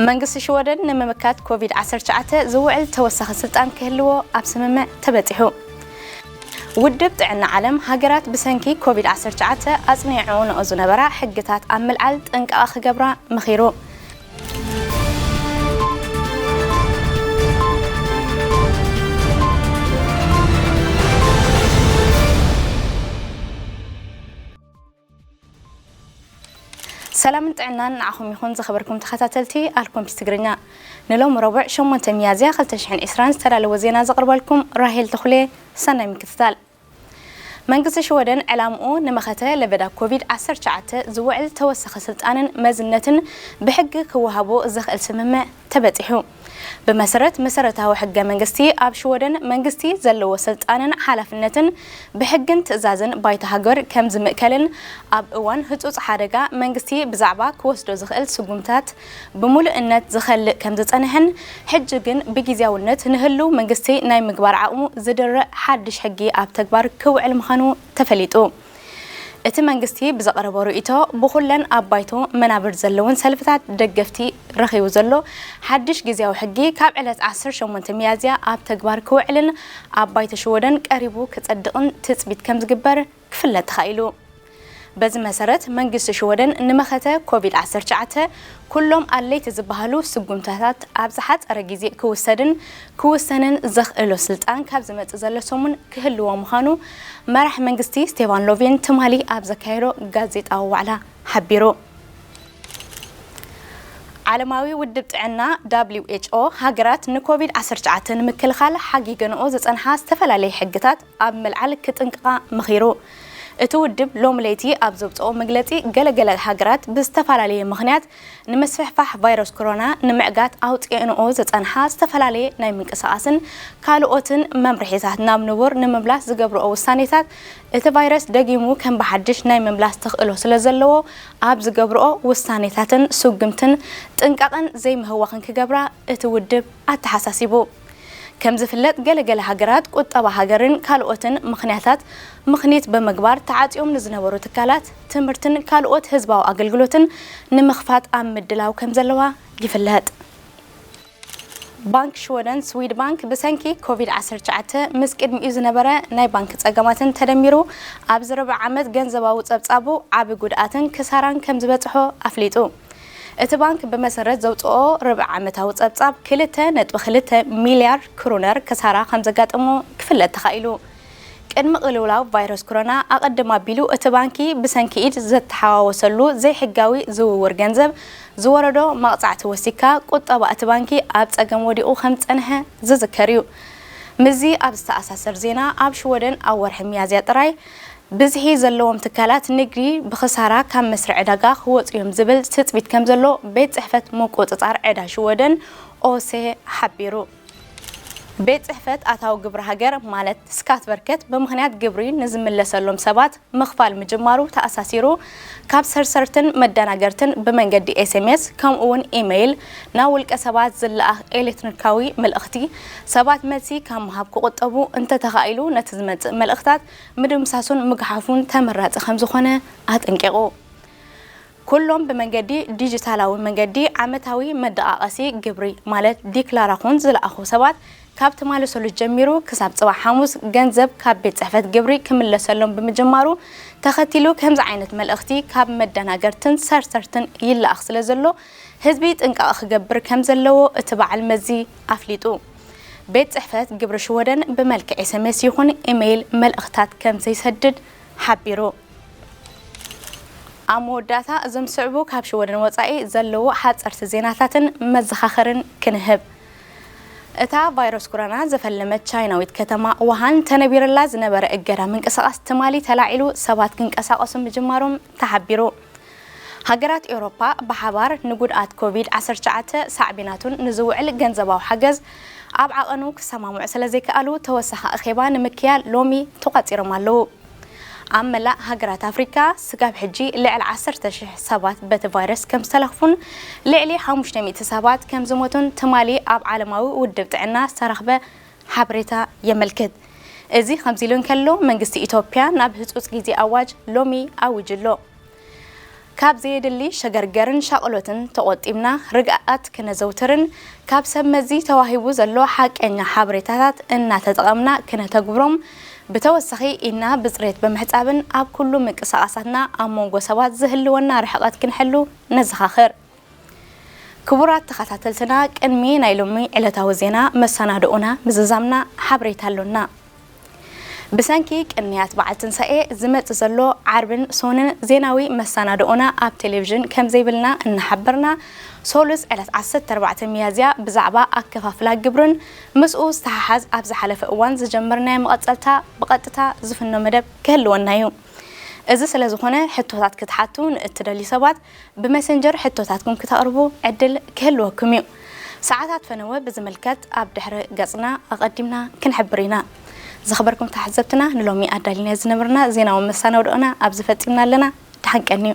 መንግስቲ ሽወደን ንምምካት ኮቪድ ዓሰርተ ትሽዓተ ዝውዕል ተወሳኺ ስልጣን ክህልዎ ኣብ ስምምዕ ተበጺሑ። ውድብ ጥዕና ዓለም፣ ሃገራት ብሰንኪ ኮቪድ ዓሰርተ ትሽዓተ ኣጽኒዐንኦ ዝነበራ ሕግታት ኣብ ምልዓል ጥንቃቐ ክገብራ መኺሩ። ሰላምን ጥዕናን ንዓኹም ይኹን፣ ዝኸበርኩም ተኸታተልቲ ኣልኮምፒስ ትግርኛ። ንሎሚ ረቡዕ ሸሞንተ ሚያዝያ ክልተ ሽሕን ዕስራን ዝተዳለወ ዜና ዘቕርበልኩም ራሄል ተኽሌ። ሰናይ ምክትታል። መንግስቲ ሽወደን ዕላምኡ ንመኸተ ለበዳ ኮቪድ ዓሰርተ ትሽዓተ ዝውዕል ተወሳኺ ስልጣንን መዝነትን ብሕጊ ክወሃቦ ዘኽእል ስምምዕ ተበጺሑ። ብመሰረት መሰረታዊ ሕገ መንግስቲ፣ ኣብ ሽወደን መንግስቲ ዘለዎ ስልጣንን ሓላፍነትን ብሕግን ትእዛዝን ባይታ ሃገር ከም ዝምእከልን ኣብ እዋን ህጹጽ ሓደጋ መንግስቲ ብዛዕባ ክወስዶ ዝኽእል ስጉምታት ብምሉእነት ዝኸልእ ከም ዝጸንሐን፣ ሕጂ ግን ብግዝያውነት ንህልው መንግስቲ ናይ ምግባር ዓቕሙ ዝድርዕ ሓድሽ ሕጊ ኣብ ተግባር ክውዕል ምዃኑ ተፈሊጡ። እቲ መንግስቲ ብዘቕረቦ ርእይቶ፣ ብኹለን ኣብ ባይቶ መናብር ዘለውን ሰልፍታት ደገፍቲ ረኺቡ ዘሎ ሓድሽ ግዝያዊ ሕጊ ካብ ዕለት ዓሰርተ ሸሞንተ ሚያዝያ ኣብ ተግባር ክውዕልን ኣብ ባይቶ ሽወደን ቀሪቡ ክጸድቕን ትጽቢት ከም ዝግበር ክፍለጥ ተኻኢሉ። በዚ መሰረት፣ መንግስቲ ሽወደን ንመኸተ ኮቪድ ዓሰርተ ትሽዓተ ኩሎም ኣድለይቲ ዝበሃሉ ስጉምታታት ኣብ ዝሓጸረ ግዜ ክውሰድን ክውሰንን ዘኽእሎ ስልጣን ካብ ዝመጽእ ዘሎ ሰሙን ክህልዎ ምዃኑ መራሕ መንግስቲ ስቴፋን ሎቬን ትማሊ ኣብ ዘካየዶ ጋዜጣዊ ዋዕላ ሓቢሩ። ዓለማዊ ውድብ ጥዕና፣ ደብሊው ኤች ኦ፣ ሃገራት ንኮቪድ ዓሰርተ ትሽዓተ ንምክልኻል ሓጊገንኦ ዝጸንሓ ዝተፈላለየ ሕግታት ኣብ ምልዓል ክጥንቀቓ መኺሩ። እቲ ውድብ ሎሚ ለይቲ ኣብ ዘውጽኦ መግለጺ፣ ገለገለ ሃገራት ብዝተፈላለየ ምኽንያት ንምስፍሕፋሕ ቫይረስ ኮሮና ንምዕጋት ኣውጺኤንኦ ዝጸንሓ ዝተፈላለየ ናይ ምንቅስቓስን ካልኦትን መምርሒታት ናብ ንቡር ንምምላስ ዝገብርኦ ውሳኔታት፣ እቲ ቫይረስ ደጊሙ ከም ብሓድሽ ናይ ምምላስ ተኽእሎ ስለ ዘለዎ፣ ኣብ ዝገብርኦ ውሳኔታትን ስጉምትን ጥንቃቐን ዘይምህዋኽን ክገብራ እቲ ውድብ ኣተሓሳሲቡ። ከም ዝፍለጥ፣ ገለገለ ሃገራት ቁጠባ ሃገርን ካልኦትን ምኽንያታት ምኽኒት ብምግባር ተዓጽዮም ንዝነበሩ ትካላት፣ ትምህርትን ካልኦት ህዝባዊ ኣገልግሎትን ንምኽፋት ኣብ ምድላው ከም ዘለዋ ይፍለጥ። ባንክ ሽወደን፣ ስዊድ ባንክ፣ ብሰንኪ ኮቪድ ዓሰርተ ትሽዓተ ምስ ቅድሚኡ ዝነበረ ናይ ባንክ ጸገማትን ተደሚሩ፣ ኣብዚ ርብዒ ዓመት ገንዘባዊ ጸብጻቡ ዓቢ ጉድኣትን ክሳራን ከም ዝበጽሖ ኣፍሊጡ። እቲ ባንክ ብመሰረት ዘውጽኦ ርብዒ ዓመታዊ ጸብጻብ፣ ክልተ ነጥቢ ክልተ ሚልያርድ ክሩነር ክሳራ ከም ዘጋጠሞ ክፍለጥ ተኻኢሉ። ቅድሚ ቅልውላው ቫይረስ ኮሮና፣ ኣቐድም ኣቢሉ እቲ ባንኪ ብሰንኪ ኢድ ዘተሓዋወሰሉ ዘይሕጋዊ ዝውውር ገንዘብ ዝወረዶ መቕጻዕቲ ወሲካ፣ ቁጠባ እቲ ባንኪ ኣብ ጸገም ወዲቑ ከም ዝጸንሐ ዝዝከር እዩ። ምስዚ ኣብ ዝተኣሳሰር ዜና፣ ኣብ ሽወደን ኣብ ወርሒ ሚያዝያ ጥራይ ብዝሒ ዘለዎም ትካላት ንግዲ ብኽሳራ ካብ መስርዕ ዕዳጋ ክወጹ እዮም ዝብል ትጽቢት ከም ዘሎ ቤት ጽሕፈት ምቁጽጻር ዕዳ ሽወደን፣ ኦሴ፣ ሓቢሩ። ቤት ጽሕፈት ኣታዊ ግብሪ ሃገር፣ ማለት ስካትቨርከት፣ ብምኽንያት ግብሪ ንዝምለሰሎም ሰባት ምኽፋል ምጅማሩ ተኣሳሲሩ፣ ካብ ሰርሰርትን መደናገርትን ብመንገዲ ኤስ ኤም ኤስ፣ ከምኡ እውን ኢሜይል፣ ናብ ውልቀ ሰባት ዝለኣኽ ኤሌክትሮኒካዊ መልእኽቲ፣ ሰባት መልሲ ካብ ምሃብ ክቑጠቡ እንተተኻኢሉ፣ ነቲ ዝመጽእ መልእኽታት ምድምሳሱን ምግሓፉን ተመራጺ ከም ዝኾነ ኣጠንቂቑ። ኩሎም ብመንገዲ ዲጂታላዊ መንገዲ ዓመታዊ መደቓቐሲ ግብሪ፣ ማለት ዲክላራኹን ዝለኣኹ ሰባት፣ ካብ ትማሊ ሰሉስ ጀሚሩ ክሳብ ጽባሕ ሓሙስ ገንዘብ ካብ ቤት ጽሕፈት ግብሪ ክምለሰሎም ብምጅማሩ ተኸቲሉ፣ ከምዚ ዓይነት መልእኽቲ ካብ መደናገርትን ሰርሰርትን ይለኣኽ ስለ ዘሎ፣ ህዝቢ ጥንቃቐ ክገብር ከም ዘለዎ እቲ በዓል መዚ ኣፍሊጡ። ቤት ጽሕፈት ግብሪ ሽወደን ብመልክዕ ኤስ ኤም ኤስ ይኹን ኢሜይል መልእኽታት ከም ዘይሰድድ ሓቢሩ። ኣብ መወዳእታ፣ እዞም ዝስዕቡ ካብ ሽወደን ወጻኢ ዘለዉ ሓጸርቲ ዜናታትን መዘኻኸርን ክንህብ። እታ ቫይረስ ኮሮና ዘፈለመት ቻይናዊት ከተማ ውሃን፣ ተነቢርላ ዝነበረ እገዳ ምንቅስቓስ ትማሊ ተላዒሉ፣ ሰባት ክንቀሳቐሱ ምጅማሮም ተሓቢሩ። ሃገራት ኤውሮፓ ብሓባር ንጉድኣት ኮቪድ ዓሰርተ ትሽዓተ ሳዕቤናቱን ንዝውዕል ገንዘባዊ ሓገዝ ኣብ ዓቐኑ ክሰማምዑ ስለ ዘይከኣሉ፣ ተወሳኺ ኣኼባ ንምክያድ ሎሚ ተቋጺሮም ኣለዉ። ኣብ መላእ ሃገራት ኣፍሪካ፣ ስጋብ ሕጂ ልዕሊ ዓሰርተ ሽሕ ሰባት በቲ ቫይረስ ከም ዝተለኽፉን ልዕሊ ሓሙሽተ ሚእቲ ሰባት ከም ዝሞቱን ትማሊ ኣብ ዓለማዊ ውድብ ጥዕና ዝተረኽበ ሓበሬታ የመልክት። እዚ ከምዚ ኢሉ እንከሎ፣ መንግስቲ ኢትዮጵያ ናብ ህጹጽ ግዜ ኣዋጅ ሎሚ ኣዊጁ ኣሎ። ካብ ዘየድሊ ሸገርገርን ሻቕሎትን ተቖጢብና ርግኣት ክነዘውትርን ካብ ሰብ መዚ ተዋሂቡ ዘሎ ሓቀኛ ሓበሬታታት እናተጠቐምና ክነተግብሮም ብተወሳኺ ኢና ብፅሬት ብምሕፃብን ኣብ ኩሉ ምንቅስቓሳትና ኣብ መንጎ ሰባት ዝህልወና ርሕቐት ክንሕሉ ነዘኻኽር። ክቡራት ተኸታተልትና፣ ቅድሚ ናይ ሎሚ ዕለታዊ ዜና መሰናድኦና ምዝዛምና ሓበሬታ ኣሎና። ብሰንኪ ቅንያት በዓል ትንሳኤ ዝመጽእ ዘሎ ዓርብን ሶንን ዜናዊ መሰናድኦና ኣብ ቴሌቪዥን ከም ዘይብልና እናሓበርና፣ ሶሉስ ዕለት ዓሰርተ ኣርባዕተ ሚያዝያ ብዛዕባ ኣከፋፍላ ግብርን ምስኡ ዝተሓሓዝ ኣብ ዝሓለፈ እዋን ዝጀመርናዮ መቐጸልታ ብቐጥታ ዝፍኖ መደብ ክህልወና እዩ። እዚ ስለ ዝኾነ ሕቶታት ክትሓቱ ንእትደልዩ ሰባት ብመሰንጀር ሕቶታትኩም ክተቕርቡ ዕድል ክህልወኩም እዩ። ሰዓታት ፈነወ ብዝምልከት ኣብ ድሕሪ ገጽና ኣቐዲምና ክንሕብር ኢና። ዝኸበርኩም ተሓዘብትና ንሎሚ ኣዳሊና ዝነበርና ዜናዊ መሰናድኦና ኣብዚ ፈጺምና ኣለና። ደሓን ቀንዩ።